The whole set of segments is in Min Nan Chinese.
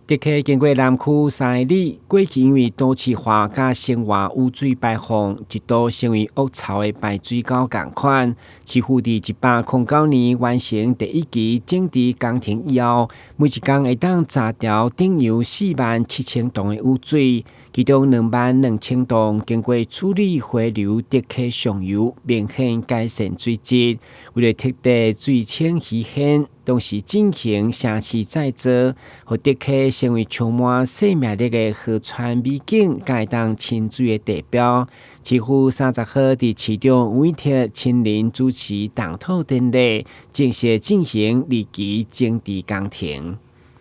竹溪經過南區3里，過去因為都市化佮生活污水排放，一度成為惡臭的排水溝仝款。市府佇109年完成第一期整治工程以後，每一工會當鍘掉頂游47,000噸的污水，其中22,000噸經過處理回流竹溪上游，明顯改善水質。為了徹底水清魚鮮，同時進行城市再造，予竹溪成為充滿生命力的河川美景，佮會當親水的地標。市府30號佇市長委託親臨主持動土典禮，正式進行二期整治工程。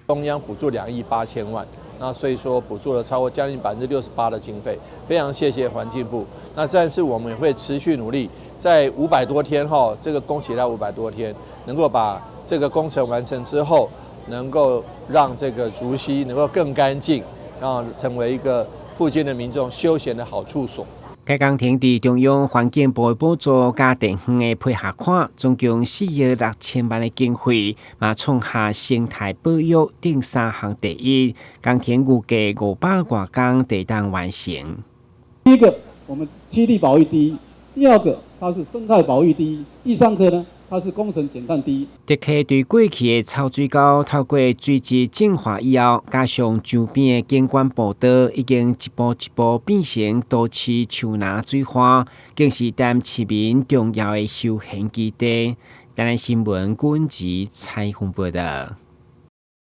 中央補助2億8千萬，那所以說補助了超過將近68%的經費，非常謝謝環境部。那但是我們也會持續努力，在五百多天哈，這個工期在五百多天，能夠把這個工程完成之後，能夠讓這個竹溪能夠更乾淨，然後成為一個附近的民眾休閒的好處所。該工程佇中央環境部的補助佮地方的配合下，總共4億6千萬的經費，嘛創下生態保育頂三項第一。工程預計500外工會當完成。第一個，我們棲地保育第一；第二個，它是生態保育第一；第三個呢，它是工程減碳第一。竹溪對過去的臭水溝，透過水質淨化以後，加上周邊的景觀步道，已經一步一步變成都市樹林水花，更是踮市民重要的休閒基地。台南新聞滾子採訪報道。